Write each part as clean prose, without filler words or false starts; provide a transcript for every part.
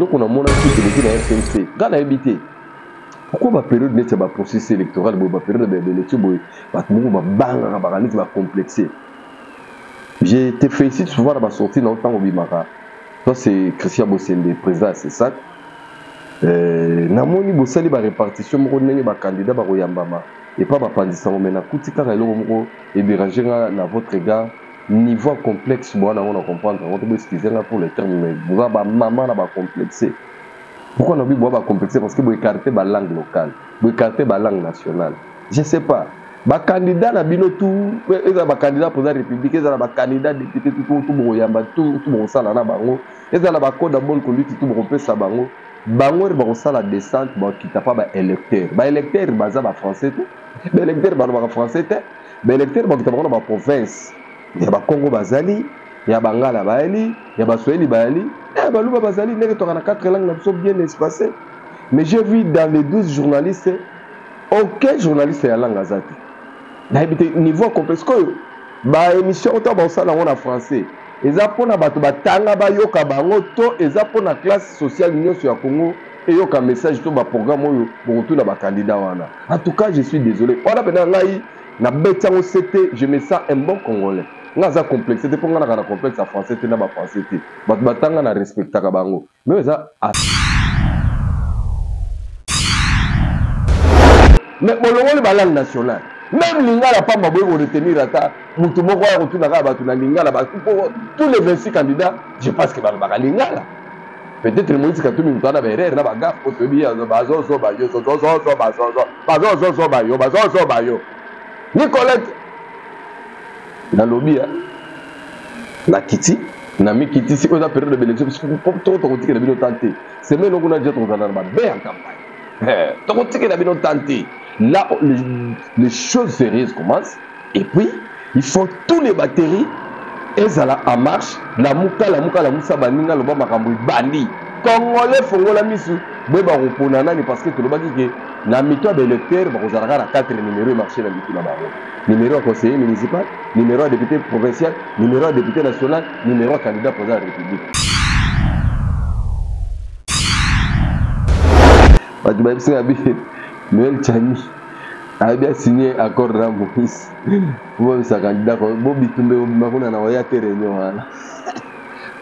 Eloko namonaki eleki na FNC, nga nayebi te pourquoi ba période neti ya ba processus électoral boye, ba période ya ba élection boye, bato moko babangaka baka neti ba complexe. Je te félicite souvent na ba sorties na yo ntango obimaka. Toi c'est Christian Bosembe, président ya CESAC. Namoni bosali ba répartition moko ndenge ba candidat bakoyambama epa bapanzi sango, mais nakuti kaka eloko moko edérange nga na votre égard, niveau complexe bwana yango na comprendre yango te. Bo excuse nga pour le terme, mais boza ba mama na ba complexe. Pourquoi nabi boza ba complexe? Parce que bo écarte ba langue locale, bo écarte ba langue nationale. Je sais pas, ba candidat na bino tout ezala ba candidat président république, ezala ba candidat député, tout tout bokoyamba, tout tout bokosala na bango, ezala ba code de bonne conduite, tout bokopesa bango. Bango oyo bakosala descente, bakita pa ba électeur. Ba électeur baza ba français te, ba électeur balobaka français te. Ba électeur bakita bango na ba province ya bakongo bazali, ya bangala bayali, ya baswahili bayali, ya baluba bazali, ndenge toka na quatre langues na biso bien espacé. Mais j'ai vu dans les 12 journalistes, aucun journaliste ya langue aza te. Nayebi te niveau complexe oyo ba émission oyo bakosala yango na français eza mpona bato batanga bayoka bango, to eza mpona classe sociale nyonso ya Congo eyoka message to baprogramme oyo bokotuna bacandidat wana. En tout cas, je suis désolé, wana mpena ngai nabeti yango sete. Je me sens un bon Congolais. Nga aza complexe te, mpo nga naka na complexe ya français te, na bafrançais te. Bato batanga na respectaka bango, mais eza mais bolongoli balangue nationale, même lingala pamba boye koretenir ata motu moko aya kotuna kaka bato na lingala. Tous les 26 candidats, je pense que balobaka lingala. Peut-être Moïse Katumbi moto wana baerreur na bagaffe, po toyebi bazozoba yo, zozozozo, bazozo, bazozozoba yo, bazozoba yo. Nicolette, nalobi ya nakiti na mikitisi oyo eza période de élection, to tokotikela bino tan te. Semaine okuna déjà tokozala na babe ya campagne, tokotikela bino tan te. Là les choses sérieuses commencent et puis il faut tous les batteries ezala en marche. Lamuka, lamuka, lamusa baninga, loba makambo ebandi. Congolais, fongola misu, boyeba kopona nani, parce que tolobaki ke na mito ya baélecteur bakozalaka na 4 numéro emarché na mitu na bango: numéro ya conseiller municipal, numéro ya député provincial, numéro ya député national, numéro ya candidat président de la République. Bato bayebisi bi Noël Tshiani ayebi asigné accord na Moïse bobimisa candidat bo bitumba obima kuna na oya te. Réunion wana,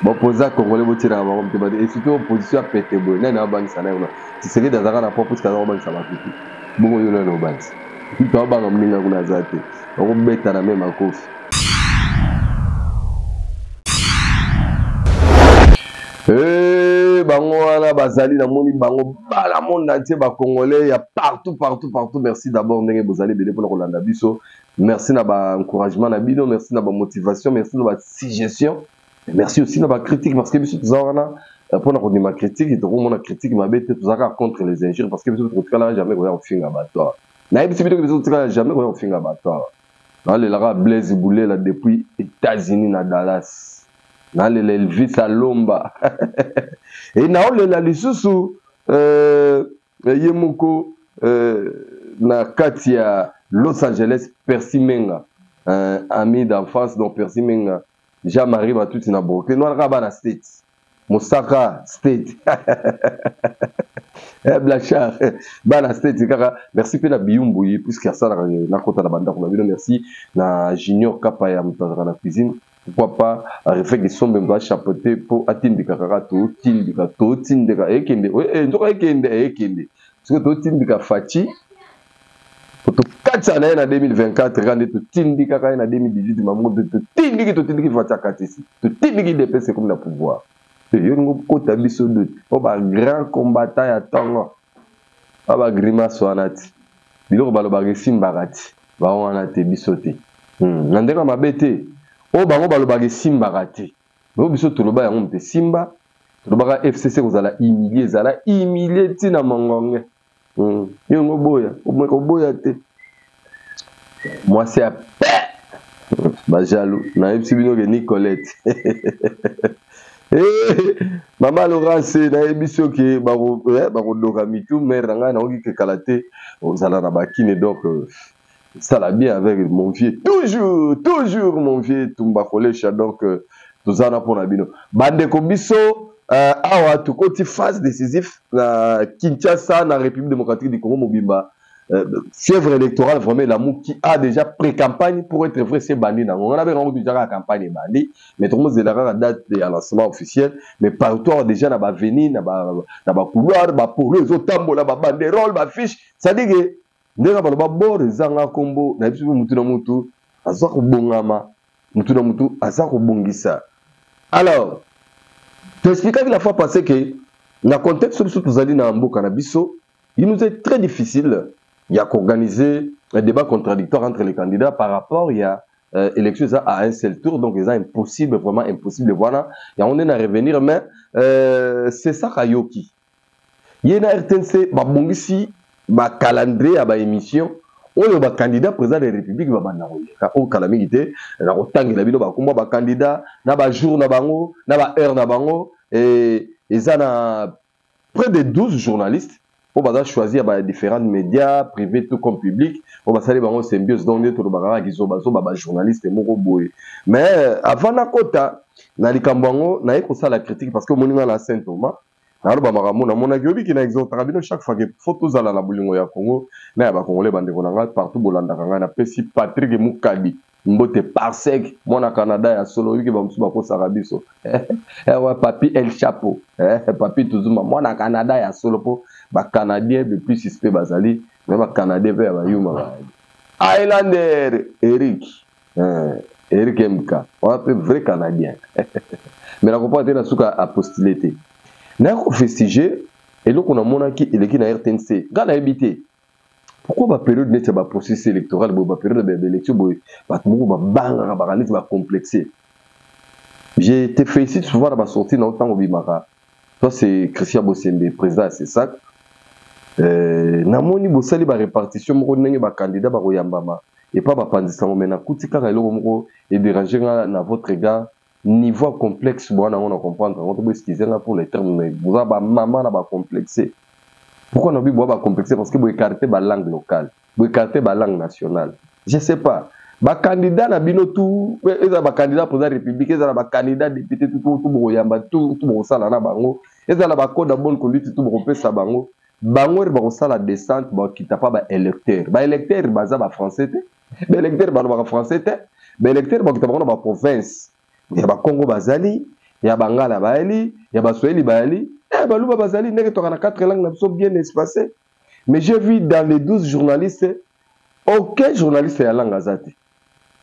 baopposant congolais botiraka bango motema te, et surtout opposition ya pete boye. Nani abangisa naye kuna? Tshisekedi azalaka na po puisque aza kobangisa bato te. Bongo yo nani obangisa? Moto abanga moninga kuna aza te, bakobeta na me makofi. Bango wana bazali, namoni bango bana monde entier, bacongolais ya partout, partout, partout. Merci d'abord ndenge bozali ebele mpona kolanda biso. Merci na baencouragement na bino, merci na bamotivation, merci na basuggestion, merci aussi na bacritique, parce que biso toza wana mpona kondima critique. Tokomona critique mabe te, tozalaka contre les injures, parce que biso tokotikala jamais koya kofinga bato awa. Nayebisi bino, biso totikala jamais koya kofinga bato awa. Nalelaka Blaise Bulela depuis États-Unis na Dallas, nalela Elvis Alomba e naolela lisusu ye moko na kati ya Los Angeles, Percy Menga, ami d'enfance. Donc Percy Menga, Jean-Marie Matuti na Brooklyn wana, kaka bana States, Mosaka State, Blachard, bana State kaka. Merci mpe na Biyumbu puisque asalaka nakota na bandako na bino. Merci na Junior Kapa ya moto azalaka na cuisine. Pourquoi pas Refek Sombe, moto achapeauté mpo atindika kaka, totindika, totindika ekende nzoka ekende ekende. Soki totindika Fatshi, tokatisa na ye na 2024 kaka nde totindikaka ye na 2018 mamongo. Totindiki, totindiki Fatshi, akatisi, totindiki DPS ekomi na pouvoir. Yo ningo kota biso doute po bagrand combattant ya ntongo ba bagrimace wana ti biloko balobaka esimbaka ti bango wana te, biso te. Na ndenge mabe te, oyo bango balobaka esimbaka te, oyo biso toloba yango moto esimba. Tolobaka FCC kozala humilie, ezala humilie ntina mongonge. Yo ngo boya oboya te, mwasi ya pe bajaloux. Nayebisi bino ke Nicolette, mama Laurence, nayebisi yo ke bakodoka mitu. Mare na ngai, nakoki kekala te, ozala na bakine. Donc sala bien avec mon vieux, toujours, toujours mon vieux Tumba Kolesha. Donc toza na mpona bino bandeko biso. Awa tokoti phase décisif na Kinshasa, na République démocratique du Congo mobimba. Fièvre électorale vraiment elamuki a déjà pré-campagne. Pour être vrai, c'est bandi nango. Nga nabenga ngo déjà kaka campagne ebandi, mais tokomozela kaka date ya lancement officiel. Mais partout awa déjà na baavenue, na bacouloir, bapolo ezotambola, babanderole, bafiche, c'est-à-dire que ndenge baloba bord ezanga nkombo na biso, mutu na mutu aza kobongama, mutu na mutu aza kobongisa. Alors, toexpliquaki la fois passée que na contexte biso tozali na mboka na biso, il nous est très difficile ya koorganiser un débat contradictoire entre les candidats par rapport ya élection eza à un seul tour. Donc eza impossible, vraiment impossible. Voilà, yango nde na revenir. Mais c'est ça, kayoki ye na RTNC babongisi bacalendrier ya baémission oyo bacandidat président de la République babanda koleka. Oyo kala mingi te, na kotangela bino bakombo bacandidat na bajour na bango, na baheure na bango. Eza na près de 12 journalistes oyo baza choisi ya badifférents médias, privé tout comme public, oyo basali bango symbiose. Donc nde tolobaka kaka kizobazoba, bajournaliste moko boye. Mais avant nakota na likambo yango, naye kosala critique, parce que omoni nga na Saint Thomas, naloba makambo namonaki. Oyebiki na exhortaka bino chaque fois ke faut tozala na bolingo ya Congo na ya Bakongole. Bandeko na ngai partout bolandaka ngai, napesi Patrik Mukadi mbote, Parsec, mwana Canada ya solo. Oyebiki bamosusu bakosaka biso. Papi El Chapeau, Papi Tuzuma, mwana Canada ya solo, mpo Bacanadien de plus mpe bazali, me Bacanadien mpe ya bayuma bazali. Islander Eric, Eric MK wana mpe vrai Canadien, mais nakopoka te na suka apostule te. Naya kofustiger eloko namonaki eleki na RTNC. Ngai nayebi te pourquoi bapériode neti ya baprocessus électoral boye, bapériode ya baélection boye, bato moko babangaka, baka neti bacomplexe. Je te félicite souvent na basortie na yo ntango obimaka. Toi, c'est Christian Bosembe, président ya CESAC. Namoni bosali barépartition moko ndenge bacandidat bakoyambama epa bapanzisango, me nakuti kaka eloko moko edérange nga na votre égard: niveau complexe bwana yango na comprendre yango te. Boexcuse nga pour les termes, mais boza bamama na bacomplexe. Pourquoi nabi boa bacomplexe? Parce que boécarte balangue locale, boécarte balangue nationale. Je sais pas, bacandidat na bino tu, ezala bacandidat président République, ezala bacandidat député, tu bokoyamba, tu bokosala na bango, ezala bacode ya bonne conduite, tu bokopesa bango. Bango ere bakosala descente, bakita pa baélecteur. Baélecteur baza bafrançais te, baélecteur balobaka français te. Baélecteur bakita bango na baprovince ya Bakongo bazali, ya Bangala bayali, ya Baswahili bayali, ya Baluba bazali, ndenge toka na quatre langues na biso bien espacé. Mais j'ai vu dans les 12 journalistes, aucun journaliste ya langue aza te.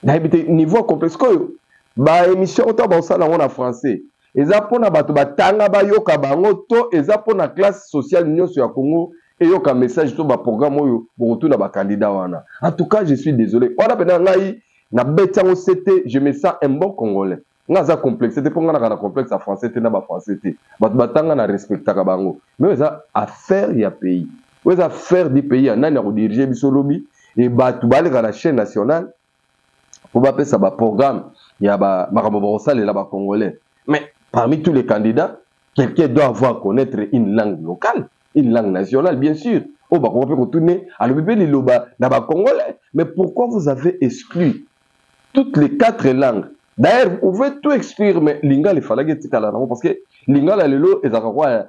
Nayebi te niveau complexe oyo. Baémission oyo basala yango na français, eza mpona bato batanga bayoka bango, to eza mpona classe sociale nyonso ya Congo eyoka message to baprogramme oyo bokotuna bacandidat wana? En tout cas, je suis désolé. Wana mpena ngai nabeti yango sete. Je me sens un bon Congolais. Nga aza complexe te, mpo nga naka na complexe ya français te, na bafrançais te. Bato batanga na respectaka bango, mais eza affaire ya pays oyo, eza affaire du pays ya nani akodirige biso lobi. E bato baleka na chaîne nationale mpo bapesa baprogramme ya makambo bakosalela Bacongolais, mais parmi tous les candidats, quelqu'un doit avoir connaître une langue locale, une langue nationale bien sûr, oyo bakoka mpe kotune alobi mpe liloba na Bacongolais. Mais pourquoi vous avez exclu toutes les quatre langues? D'ailleurs, vous pouvez tout exclure, mais lingala efalaki etikala nango, parce que lingala lelo ezalaka kwa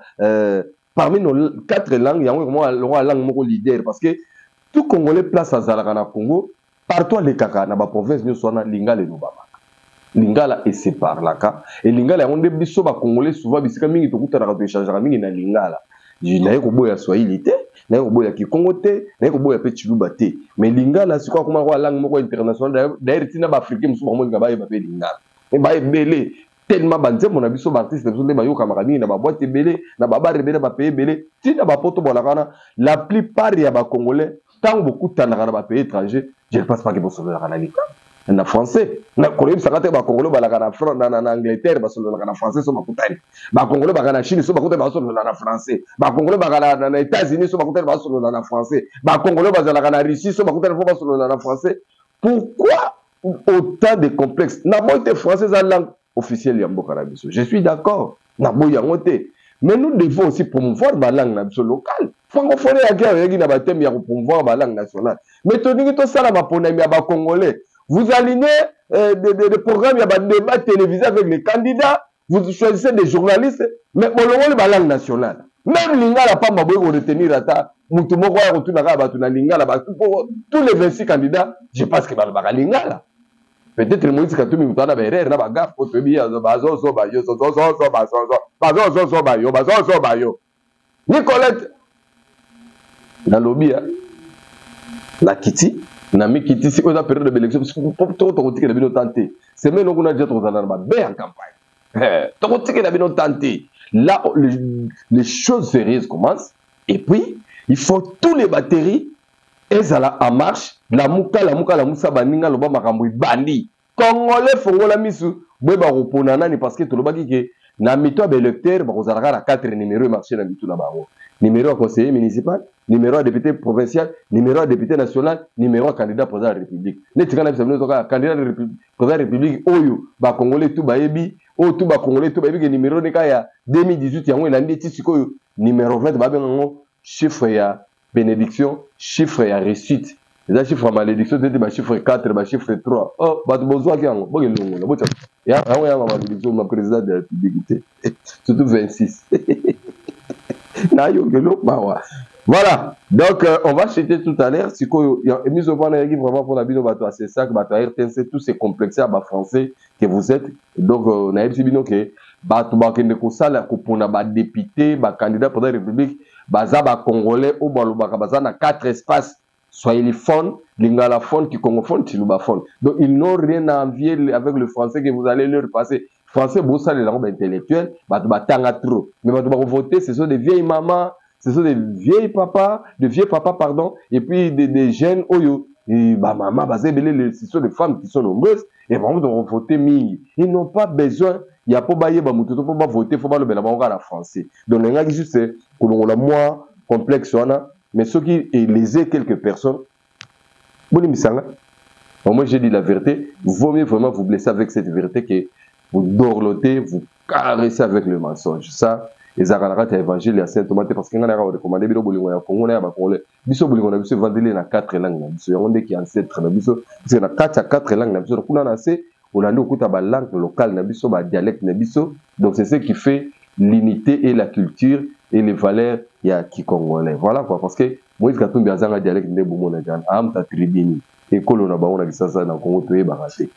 parmi nos quatre langues, yango lokwa langue moko leader, parce que tout Congolais, place azalaka na Congo, partout alekaka na baprovince nyonso wana, lingala elobamaka, lingala eseparlaka. E lingala yango nde biso Bacongolais souvent bisika mingi tokutanaka, toéchangeaka mingi na lingala. Naye koboya swahili te, naye koboya kikongo te, naye koboya mpe chiluba te, mais lingala sikoyo akoma kwa langue moko internationale. D'ailleurs, ntina baafricain mosusu bamolinga bayeba mpe lingala, baebele tellement banzembo na biso, baartiste na biso nde bayokamaka mingi na baboîte ebele, na babar ebele, bapays ebele, ntina bapoto bolaka wana. La plupart ya Bacongolais, ntango bokutanaka na bapays étranger, je ne pense pas ke bosololaka na lingala, na français. Koyebisaka te, Bakongolo balaka na Angleterre basololaka na français so bakutani. Bakongolo baka na Chine so bakutani, basolola na français. Bakongolo baka na États-Unis so bakutani, basolola na français. Bakongolo bazalaka na Russie so bakutani, fo basolola na français. Pourquoi autant de complexe? Naboyi te, français eza langue officielle ya mboka na biso, je suis d'accord, naboyi yango te, mais nous devons aussi promouvoir balangue na biso locale. Francophonie yaki oyaki na bathème ya kopromouvoir balangue nationale, mais tolingi tosala maponami ya Bacongolais, vous alignez des programmes, il y a des débats télévisés avec les candidats. Vous choisissez des journalistes, mais bolongoli ba langue nationale. Même lingala pamba boye ko retenir ata mutu moko ya kotuna kaka bato na lingala, tous les 26 candidats, je pense que balobaka lingala. Peut-être Moïse Katumbi moto ana baerreur na bagaffe, po toyebi bazozoba yo, zozozozo, bazozo, bazozozoba yo, bazozoba yo. Nicolette, nalobi ya nakiti na mikitisi, oyo eza période de élection, to tokotikela bino tan te. Semaine okuna déjà tokozala na babe en campagne, tokotikela bino tan te. Là, les choses sérieuses commencent et puis il faut tous les batteries ezala en marche. Lamuka, lamuka, lamusa baninga, loba makambo ebandi. Congolais, fongola misu, boyeba kopona nani, parce que tolobaki ke na mito ya baélecteur bakozalaka na 4 numéro emarché na mitu na bango: numéro ya conseiller municipal, numéro ya député provincial, numéro ya député national, numéro ya candidat président de la République. Neti kaka na bisa bino, toka candidat président de la République oyo bacongolais tu bayebi, oyo tu bacongolais tu bayebi ke numéro neka ya 2018, yango elandi eti sikoyo numéro 20. Babenga yango chiffre ya bénédiction, chiffre ya réussite. Eza chiffre ya malédiction te, te bachiffre 4, bachiffre 3. Oh, bato bozwaki yango, bokelongola, botya yango yanga malédiction ma président de la République te, surtout 26 nayokelo mawa. Voilà, donc on va chuter tout à l'heure. Sikoyo mise au point nayaki vraiment mpona bino bato ya CSAC, bato ya RTNC, tous ces complexes ya bafrançais que vous êtes. Donc nayebisi bino ke bato bakende kosala kopona badéputé, bacandidat président de la République, baza bacongolais oyo balobaka, baza na quatre espaces: swahiliphone, lingalaphone, kikongophone, tshilubaphone. Donc ils n'ont rien à envier avec le français que vous allez leur passer. Français bosalela yango baintellectuel, bato batanga trop. Mais bato bakovote, ce sont des vieilles mamans, ce sont des vieilles papas, de vieux papas, pardon, et puis des jeunes oyo bamama baza ebele. Ce sont des femmes qui sont nombreuses et bango tokovote mingi. Ils n'ont pas besoin ya mpo bayeba motu to mpo bavote, fo balobela bango kaka na français. Donc nalingaki juste kolongola mwa complexe wana, mais soki elésé quelques personnes, bolimbisanga. Bon, moi j'ai dit la vérité. Vaut mieux vraiment vous blesser avec cette vérité que vous dorloter, vous caresser avec le mensonge. Ça ezalaka na kati ya évangile ya saint Thomas te, parce que ngai nayaka korecommander bino bolingo ya Kongo na ya bacongolais. Biso bolingo na biso evandeli na quatre langue na biso, yango ndeki ancêtre na biso, parce que na kati ya quatre langue na biso kuna na se, olandi okuta balangue locale na biso, badialecte na biso. Donc c'est ce qui fait l'unité et la culture et les valeurs ya kicongolais. Voilà quoi, parce que Moïse Katumbi azanga dialecte nde bomona jana amuta tribuni ekolo na bango na Kisasa na Kongo, toyebaka te.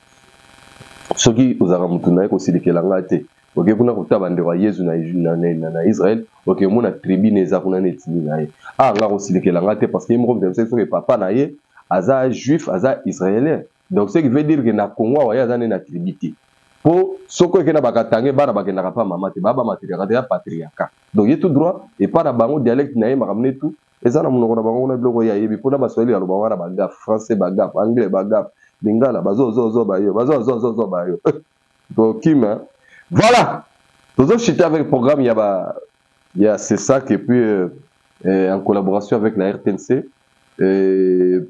Soki ozalaka motu na ye, kosilikela ngai te. Oke kuna kotala bandeko ya Yezu na Israel, oke omona tribune eza kuna neti nini na ye. Ah, nga kosilikela ngai te, parce que ye moko moto, soki papa na ye aza juif, aza israélien. Donc ce qui veut dire que na Kongo awa ye aza nde na tribu te, mpo soki oke na bakatange, bana bakendaka pa mama te, baa bamatriarcat te, ya patriarcat. Donc ye tout droit epa na bango, dialecte na ye, makambo ne tu eza na monoko na bango kuna, biloko ye ayebi mpona baswahili aloba wana bagaffe, français bagaffe, anglais bagaffe, lingala bazozozoba yo, bazozozoba yo tokima. Voilà, tozochite avec programme ya ba ya CSAC et puis en collaboration avec la RTNC,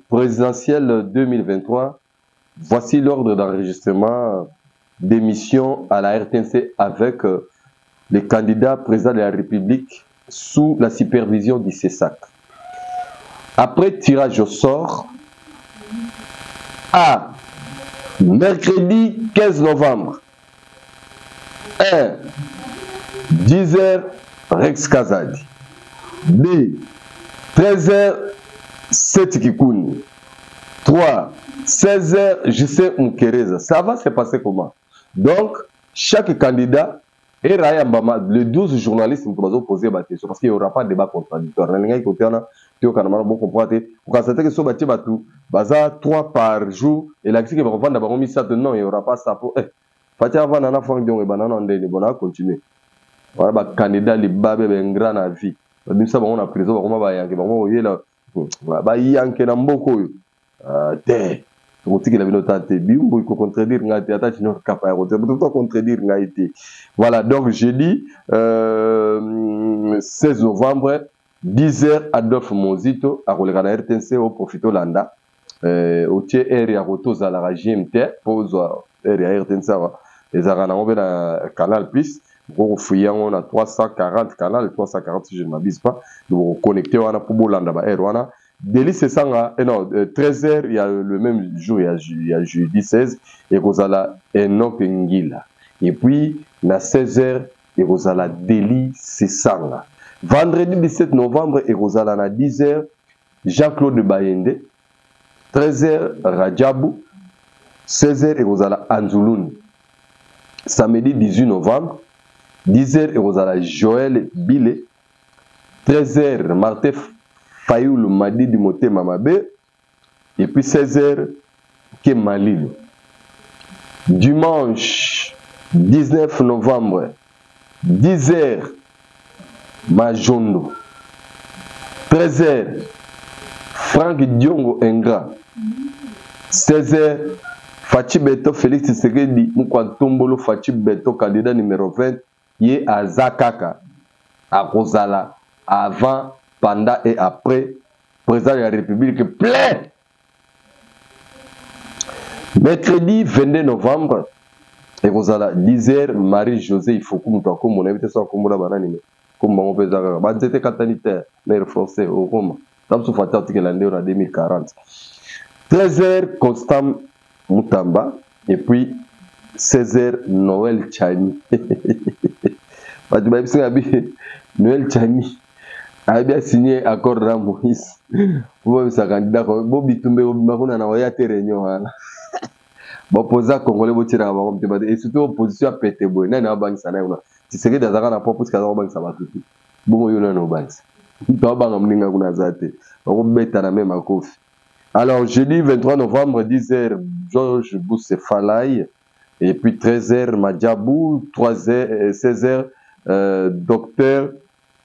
présidentielle 2023. Voici l'ordre d'enregistrement d'émission à la RTNC avec les candidats président de la République sous la supervision du CSAC. Après tirage au sort, à mercredi 15 novembre, 1, 10h, Rex Kazadi. B, 13h, Seth Kikuni. 3, 16h, Justin Mukereza. Ça va se passer comment? Donc, chaque candidat et Raya Mbama, les 12 journalistes nous poser des questions parce qu'il n'y aura pas de débat contradictoire. Nalingaki côté wana toyokana mana, bon comprendre te. Okasa te ke so batie bato baza 3 par jour, elakisi ke bakovanda bango misato. Non, il y aura pas ça po Fatshi avanda na Frank Diongo, ebanda na ndeni. Bon, acontinue wana bacandidat libabe, baingrat na vie, babimisa bango na prison, bakoma bayanke, bango koyela bayanke na mboka oyo te. Tokotikela bino ta te, bimbo kocontredire ngai te, ata junior kapa ya kote moto contredire ngai te. Voilà, donc jeudi 16 novembre, 10 heures, Adolphe Mozito akoleka na RTNC. Oprofite olanda, otie heure ya kote, ozalaka GMT mpo ozwa heure ya RTNC. Awa ezalaka nango mpe na Canal Plus, okofuyi yango na 340, canal 340 si je ne m'abuse pas. Donc okoconnecte wana mpo bolanda ba heure wana. Delly Sesanga, eh non, 13h, il y a le même jour, il y a jeudi 16, et kozala Enoch Ngila. Et puis, Na 16h ekozala Deli Sesanga. Vendredi 17 novembre ekozala na 10h Jean-Claude Bayende, 13h Rajabu, 16h ekozala Anzuluni. Samedi 18 novembre 10h ekozala Joël Bile, 13h Martin Fayulu Madidi Motema Mabe et puis 16h Kemalilo. Dimanche 19 novembre 10h Majondo, 13h Franck Diongo Ingrat, 16h Fatshi Beto Félix Tshisekedi Mukwa Ntombolo Fatshi Beto candidat numéro 20 ye aza kaka akozala avant, pendant et après président de la République plein. Mercredi 22 novembre ekozala 10h Marie-Josée Ifoku moto akombo nayebi te so akombola banani me kombo bango mpe eza kaka banzete ekatani te mare français okoma ta mosusu fati atikela nde na 2040. 13h Constant Mutamba et puis 16h Noël Chani. Bato bayebisi nga bi Noël Chani ayebi asigné accord na Moïse po babisa candidat bo bitumba ekobima kuna na oya te réunion wana. Bapoza congolais botielaka bango motema te, et surtout opposition ya pete boye nani abangisa naye kuna. Tshisekedi azalaka na poids puisque aza kobangisa bato te, bongo yo nani obangisa moto abanga moninga kuna aza te, bakobeta na meme makofi. Alors jeudi 23 novembre 10h Georges Boussefalay et puis 13h Madjabou, 3h 16h docteur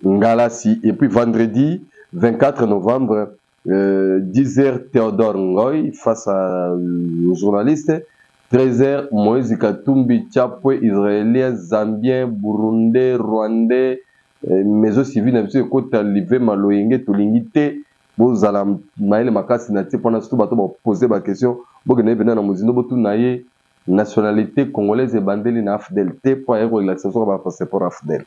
Ngalasi et puis vendredi 24 novembre 10h Théodore Ngoy face aux journalistes, 13h Moïse Katumbi Chapwe israélien, zambien, burundais, rwandais, maison civile na biso ekota live maloyenge tolingi te bozala mayele makasi na tie mpona surtout bato bapose baquestion bokende ye mpena na mozindo botuna ye nationalité congolaise ebandeli na AFDL te mpo aye korelaxer soka bapasseport AFDL.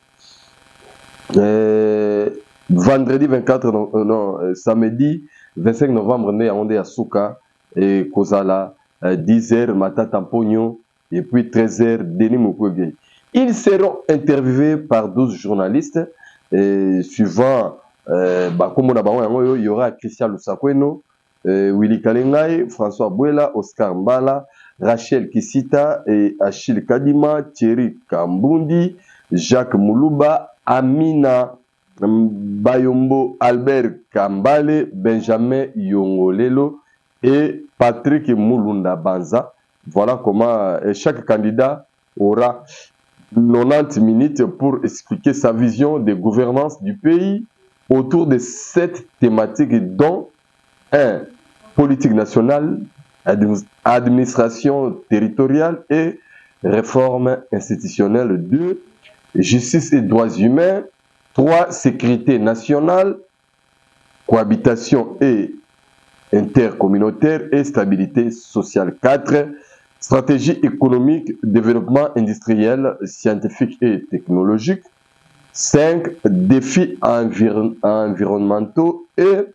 Vendredi 24 no, non, samedi 25 novembre nde yango nde ya suka ekozala 10h Matata Mponyo et puis 13h Denis Mukwege. Ils seront interviewés par 12 journalistes et suivant bakombo na bango yango oyo, il y aura Christian Lusakweno, Willy Kalengai, François Bouela, Oscar Mbala, Rachel Kisita et Achille Kadima, Thierry Kambundi, Jacques Moulouba, Amina Bayombo, Albert Kambale, Benjamin Yongolelo et Patrick Mulunda Banza. Voilà comment chaque candidat aura 90 minutes pour expliquer sa vision de gouvernance du pays autour de 7 thématiques dont 1. Politique nationale, administration territoriale et réforme institutionnelle. 2. Justice et droits humains. 3. Sécurité nationale, cohabitation et intercommunautaire et stabilité sociale. 4. Stratégie économique, développement industriel, scientifique et technologique. 5. Défis environnementaux et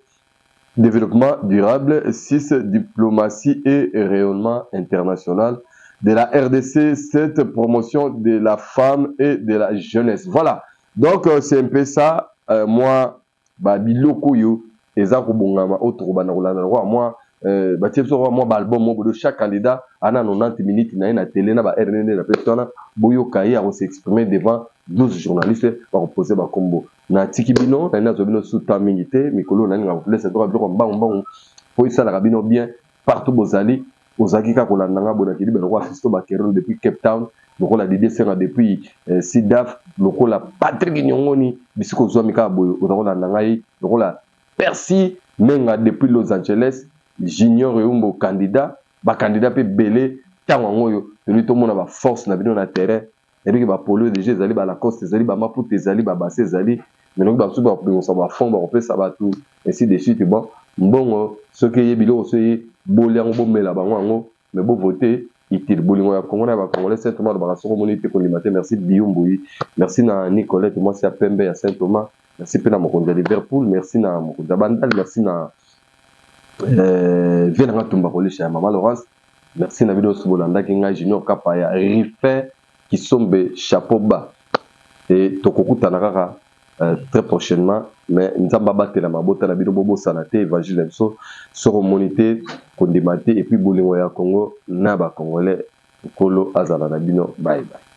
développement durable. 6. Diplomatie et rayonnement international de la RDC. 7. Promotion de la femme et de la jeunesse. Voilà. Donc, c'est un peu ça. Moi, bah, biloko yo, eza kobongama autre bana kolanda kwa moi batie biso moi ba album moko de chaque candidat ana 90 minutes na ye na télé na ba RNN na pesi wana boyoka ye akos'exprimer devant 12 journalistes bakopose bakombo na tiki bino na nazwa bino suta mingi te mikolo na ninga kopesa toka biloko mbangu mbangu po esalaka bino bien partout bozali. Ozalaki kaka kolanda nga boye nakeli lokola Fisto Bakeron depuis Cape Town, lokola Didier Senga depuis Sidaf, lokola Patrick Nyongoni bisika ozwami kaka boye oza kolanda ngai, lokola Percy Menga depuis Los Angeles, Junior Eumbo candidat, bacandidat mpe ebele ntango yango oyo tolingi tomona baforce na bino na terrain. Ebiki bapolo déjà ezali, balacoste ezali, bamaputa ezali, babase ezali, mais noki basusu bakobimisa bafond bakopesa bato ainsi de suite. Bon, mbongo soki eye biloko so eye boli yango bomela bango yango mais bovote utile bolingo ya Congo na bacongolais. Saint Thomas alobaka soko omoni te kondima te. Merci Biyumbui, merci na Nicolette mwasi ya pembe ya Saint Thomas, merci mpe na mokonzi ya Liverpool, merci na mokonzi ya Bandal, merci na vie nanga Tumba kolisha ya mama Laurence, merci na bino nyonso bolandaki ngai Junior Kapa ya Rifin. Kisombe, chapeau bas. Et tokokutana kaka très prochainement. Mais Nzambe abatela mabota na bino, bobosana te évangile na biso, soki omoni te, kondima te. Et puis bolingo ya Congo na bacongolais, Nkolo azala na bino. Bye bye.